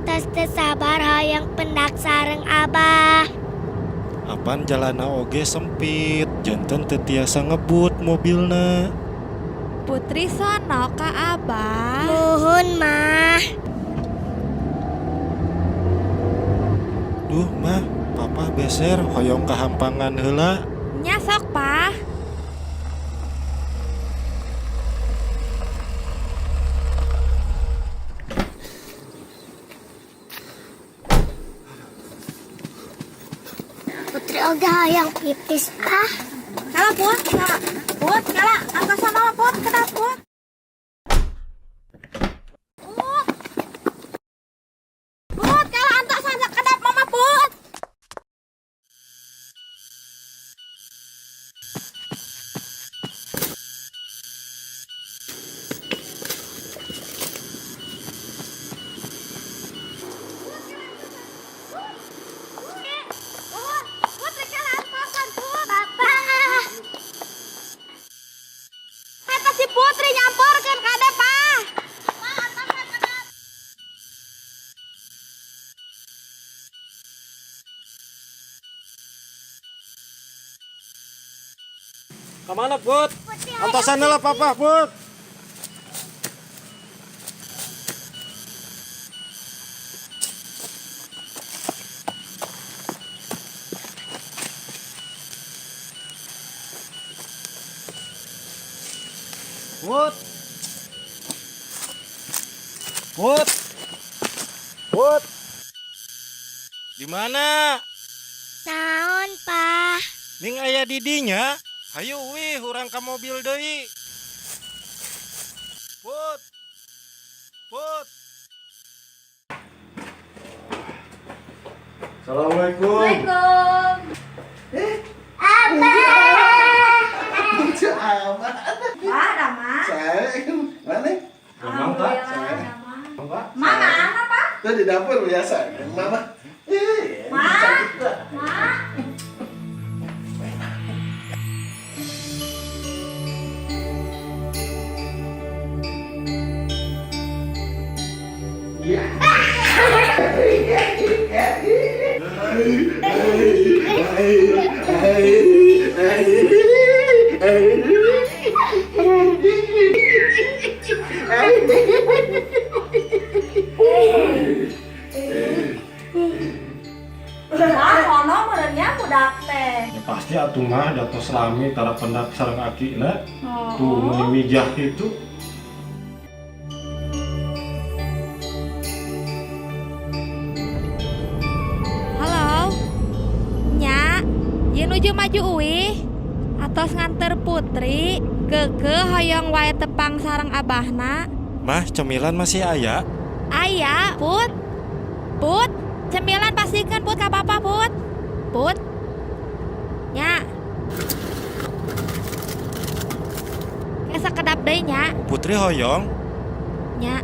tos teu sabar hoyong pendak sareng Abah. Apan jalanna oge sempit, janten teu tiasa ngebut mobilna. Putri sono ka Abah. Muhun, Mah. Duh, Mah, Papa beser hoyong kahampangan heula. Nya sok, Pah. Putri oge hoyong pipis ah. Kala Put, kala. Put, kala. Antosan mama Put, kedap Put. Put. Put, kala antosan kedap mama Put. Putri kala antosan Put. Papa. Eta si Putri nyamperkeun kade, Pah. Kamana, Put? Antosan heula Papa, Put. Put. Put. Put. Di mana? Naon, Pah? Ning aya di dinya. Hayu wih urang ka mobil deui. Put. Put. Assalamualaikum. Assalamualaikum. Abah. Amat. Wah, Rama. Saya mana? Memang, Pak. Pak. Ma, mana, Pak? Tuh di dapur biasa. Mama. Eh, Ma. cantik tuh. Ma. Iya. Wah, sono meureunnya budak teh. Ya pasti atuh mah da tos lami tara pendak sareng akina. Oh. Tuh meuni mijah kitu. Halo. Nya, ieu nuju maju uih. Atos nganter Putri, keukeuh hoyong wae tepang sareng abahna. Mah, cemilan masih aya? Aya, Put. Put, cemilan pasikeun Put ka papa, Put. Put. Nya. Ke sakedap deui nya. Putri hoyong? Nya,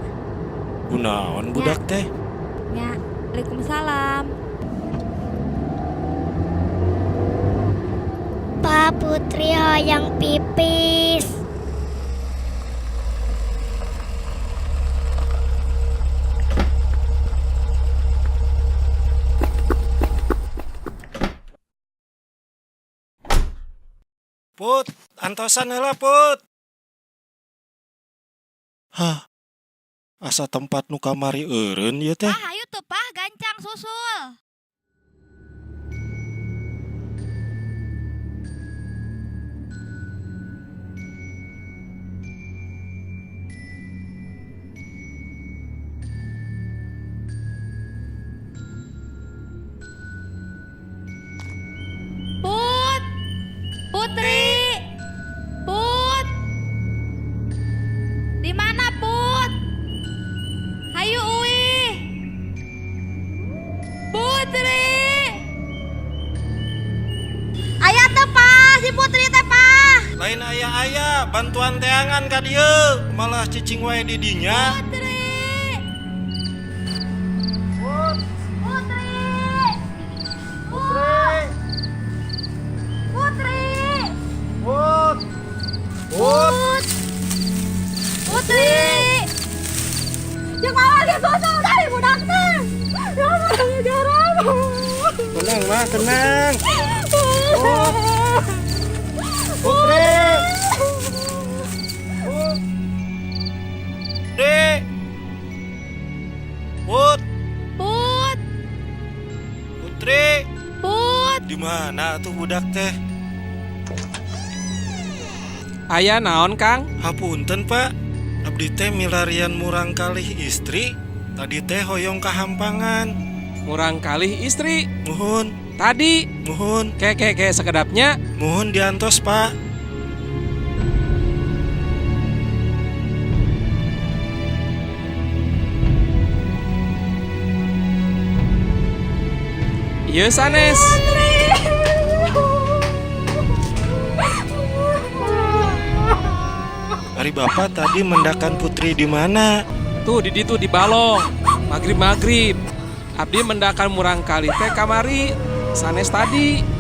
Kunaon budak teh? nya. Waalaikumsalam. Pa, Putri hoyong pipis. Put, antosan heula Put. Hah. Asa tempat nu kamari eureun ieu teh. Pah, hayu tuh Pah, gancang susul. Put, Putri, Put, di mana Put? Hayu uih, Putri, aya teu Pah, si Putri teh Pah. Lain aya-aya, bantuan teangan ka dieu, malah cicing wae di dinya. Putri, Put, Putri, Putri, Putri, Put. Put. Put, Putri. Jeung mama ge susul dari budak teh. Mah tenang. Put. Putri. Putri. Put. Put, Putri. Put. Di mana tuh budak teh? Aya naon, Kang? Hapunten, Pak. Abdi teh milarian murangkalih istri. Tadi teh hoyong kahampangan. Murangkalih istri. Muhun, Tadi muhun, ke ke ke sakedap nya. Muhun diantos, Pak. Ieu sanes. Ari Bapak tadi mendakan Putri di mana? Tuh di ditu di balong. Magrib magrib. Abdi mendakan murangkalih teh kamari sanes tadi.